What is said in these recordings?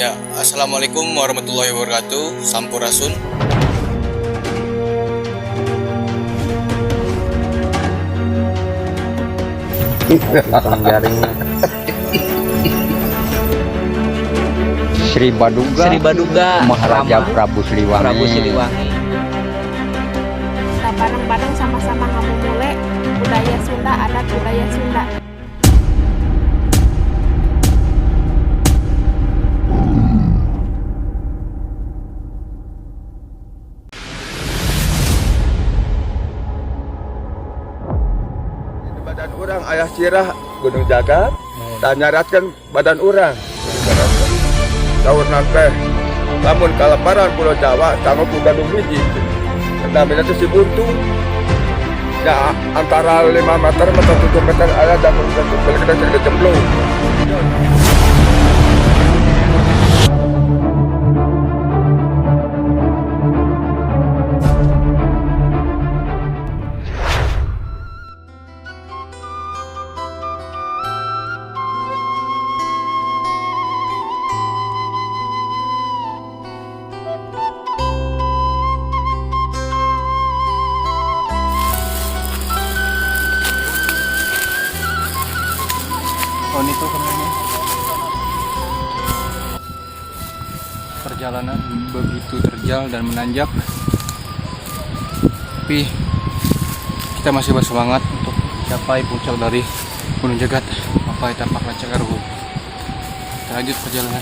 Ya, assalamualaikum warahmatullahi wabarakatuh. Sampurasun. Tukang jaringnya. Sri Baduga, Sri Baduga, Maharaja Rama, Prabu Siliwangi. Prabu Siliwangi. Kita bareng-bareng sama-sama ngamumule budaya Sunda, adat budaya Sunda. Di badan urang aya sirah Gunung Jagat, tah nyaratkan badan urang. Saurna teh lamun kaleparan Pulau Jawa sanggup ku gadung hiji. Namanya itu si buntu. Ya antara 5 meter atau 7 meter ada dapur balik kita cemplung. Oh, itu kemana? Perjalanan begitu terjal dan menanjak. Tapi kita masih bersemangat untuk capai puncak dari Gunung Jagat, Mapay Tapak Lancar Karuhun. Kita lanjut perjalanan.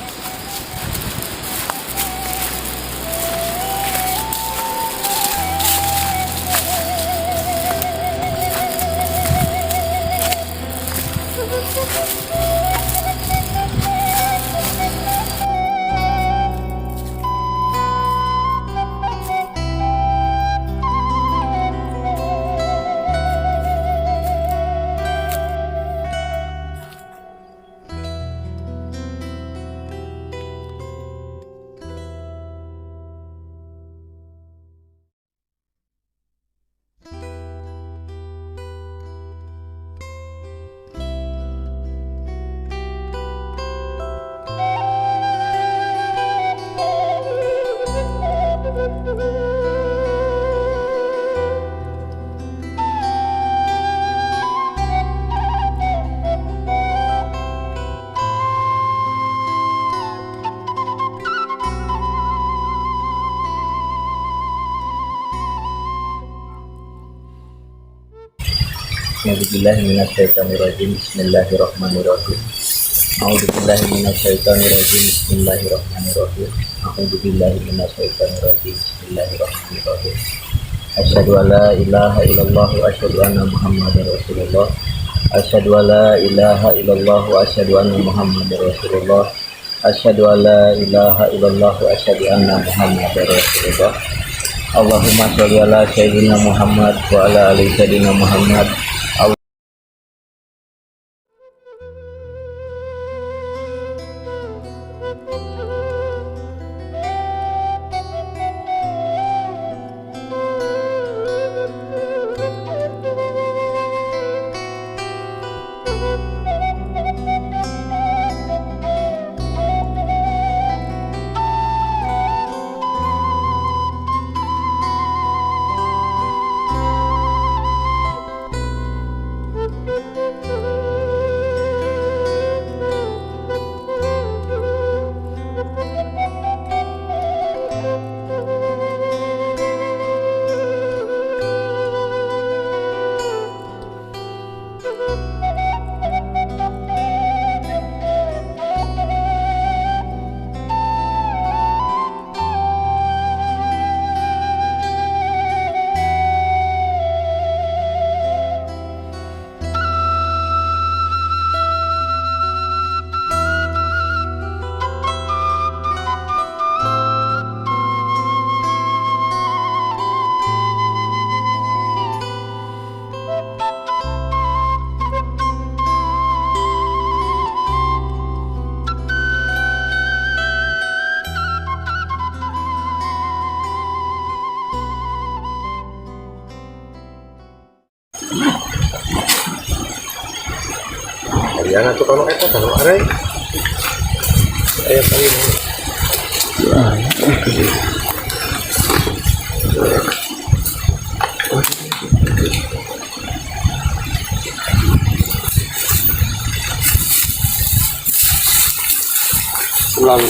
A'udzubillahi. Bismillahirrahmanirrahim. A'udzubillahi. Bismillahirrahmanirrahim. A'udzubillahi. Bismillahirrahmanirrahim. Asyhadu an la ilaha illallah wa asyhadu anna Muhammadar Rasulullah. Asyhadu an la ilaha illallah wa asyhadu anna Muhammadar Rasulullah. Asyhadu an la ilaha illallah wa asyhadu anna Muhammadar Rasulullah. Allahumma sholli ala sayyidina Muhammad wa ala ali sayyidina Muhammad. Ariana tuh kalau eta kalau arai. Aya kali. Ulang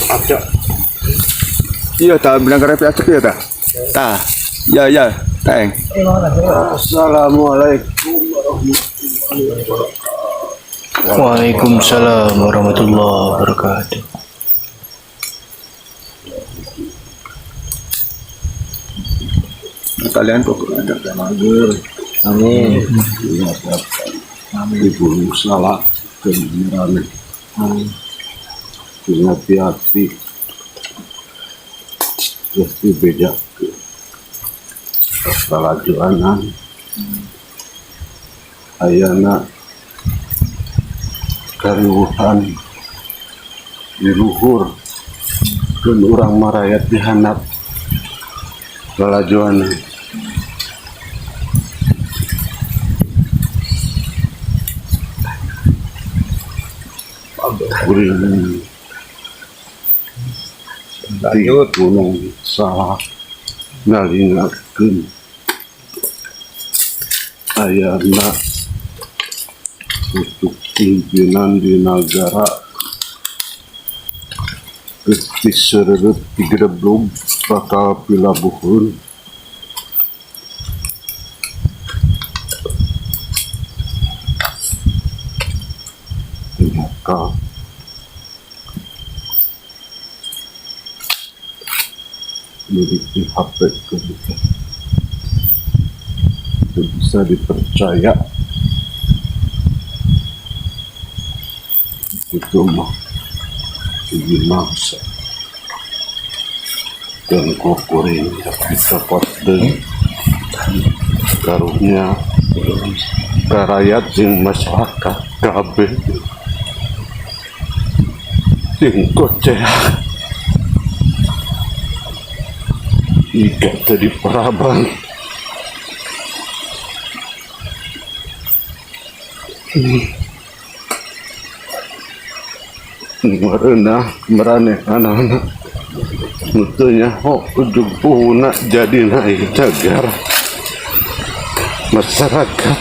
ada. Iya, tak bilang kerep acek ya ta. Ta. Ya ya, teng. Assalamualaikum warahmatullahi wabarakatuh. Waalaikumsalam warahmatullahi wabarakatuh. Kalian kok ada mager. Amin. Amin. Ibu salah kebenaran. Amin. Hati-hati. Pasti beda. Lalajoanan. Ayana kariwuhan di luhur dan urang marayat di handap lalajoanan. Kuring di Gunung Salak ngalingakeun ayana untuk pimpinan di nagara geus diseureut digreblug bakal pilabuhun. Maka miliki HP ketika itu bisa dipercaya, itu mah mangsa dan kuring dicopot deui karunya karayat jeung masyarakat kabeh jeung koceak ikat tadi paraban. Merenah meraneh anak-anak mutunya ho ujung puhuna jadi naik negara masyarakat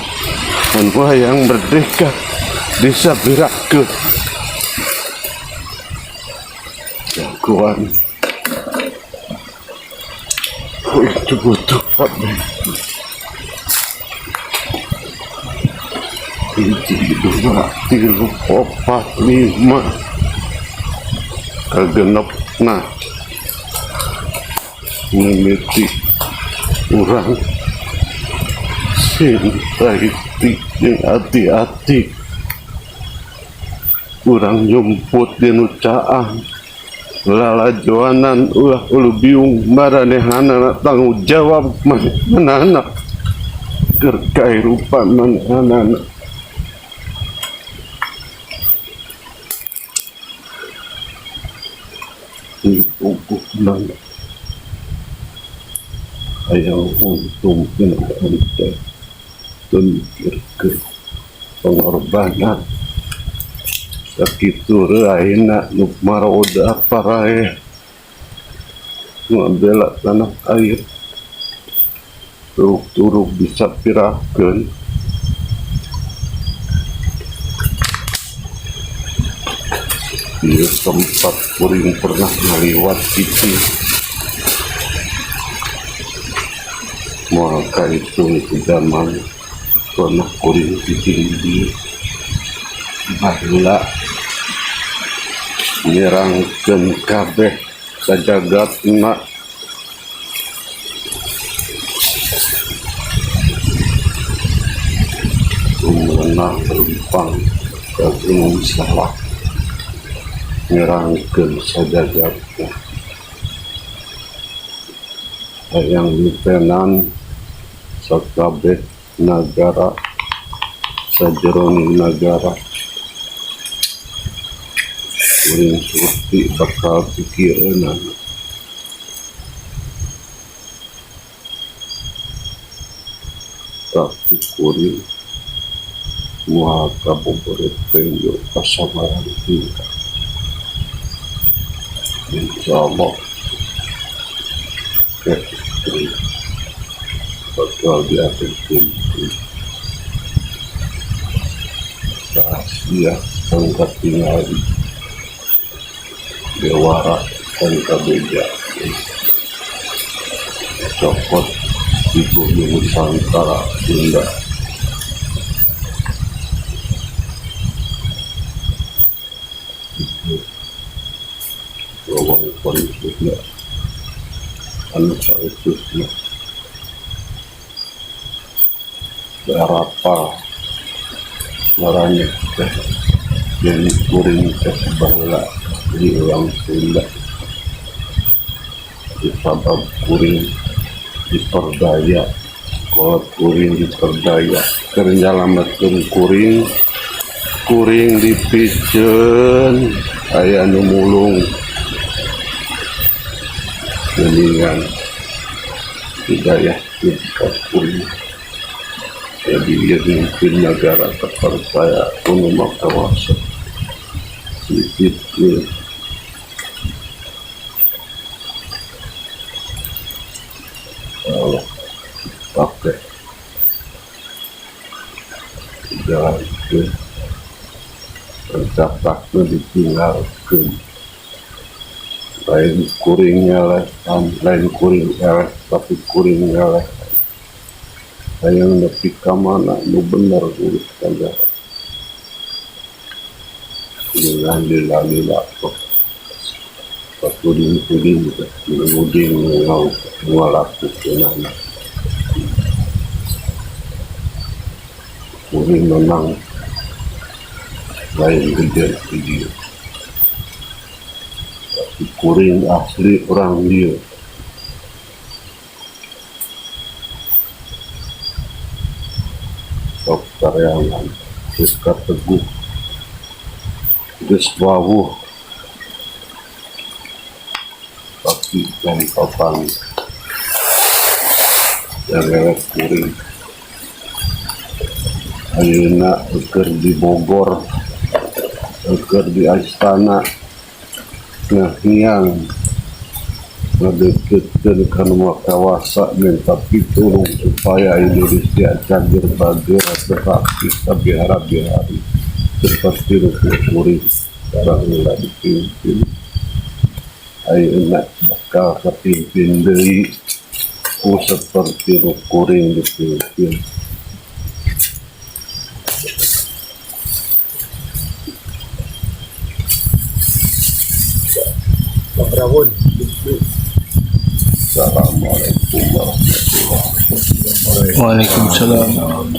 anu yang merdeka disabirakeun jagoan itu butuh kabeh. 1, 2, 3, 4, 5 kagenepna mimiti urang sing rahiti jeung hati-hati urang nyumput dinu caang lalajoanan ulah ulu biung maranehanana tanggung jawab manehna keur kahirupan manehanana. Puguhna hayang untung dina teh teu mikirkeun pengorbanan sakitu ayeuna nu maroda paraeh ngabela tanah air turuk-turuk bisa pirakeun. Di tempat kuring pernah ngaliwat itu, maka itu zaman pernah kuring ditinggi baheula nyerangkeun kabeh sajagatna. Meunang lempang ka Gunung Salak nyerangkeun sajagatna. Hayang mitenan sakabeh nagara sajeroning nagara kuring surti bakal pikireunana. Tapi kuring moal kaboboret penjo kasabaran tingkah. Insyaallah Teh istri bakal diaturkeun rahasia can katingali, bewara can kabeja, cokot di bumi Nusantara Sunda. Itu wewengkon Sunda anu sautuhna darapal ngaranna teh jadi kuring teh baheula di urang Sunda, disabab kuring diperdaya, kolot kuring diperdaya keur nyalametkeun kuring, kuring dipiceun aya nu mulung geuningan hidayahkeun ka kuring, jadi ieu mimpin nagara terpercaya ku Nu Maha Kawasa. Dititipkeun Allah pake jalankeun rencapakna ditinggalkeun, lain kuring nyalehan, lain kuring eleh, tapi kuring ngeleh hayang nepi ka mana nu bener urus nagara dengan lila-lila tok patuding-tuding teh nuding nu ngalakukeunana. Kuring menang lain gede di dieu, tapi kuring asli urang dieu. Sok tareangan geus kateguh, geus wawuh, tapi can papanggih jarewek kuring. Ayeuna keur di Bogor, keur di Astana ngahiang ngadeukeutkeun ka Nu Maha Kawasa minta pitulung supaya Indonesia cager bager teu rapi sabihara-bihari seperti nu kuring baheula dipimpin. Ayeuna bakal kapimpin deui ku seperti nu kuring dipimpin. Assalamualaikum warahmatullahi wabarakatuh. Waalaikumsalam.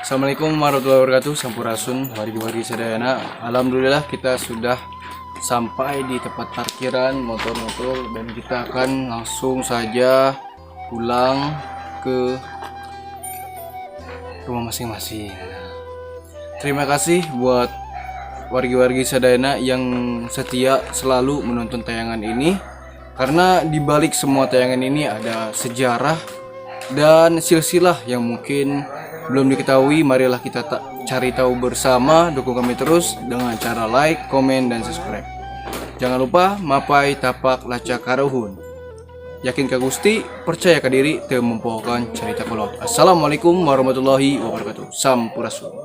Assalamualaikum warahmatullahi wabarakatuh. Sampurasun wargi-wargi sadayana. Alhamdulillah kita sudah sampai di tempat parkiran motor-motor dan kita akan langsung saja pulang ke rumah masing-masing. Terima kasih buat wargi-wargi sadayana yang setia selalu menonton tayangan ini, karena di balik semua tayangan ini ada sejarah dan silsilah yang mungkin belum diketahui. Marilah kita cari tahu bersama. Dukung kami terus dengan cara like, komen, dan subscribe. Jangan lupa mapay tapak lacak karuhun. Yakin ka Gusti, percaya ka diri, teu mempohokan carita kolot. Assalamualaikum warahmatullahi wabarakatuh. Sampurasun.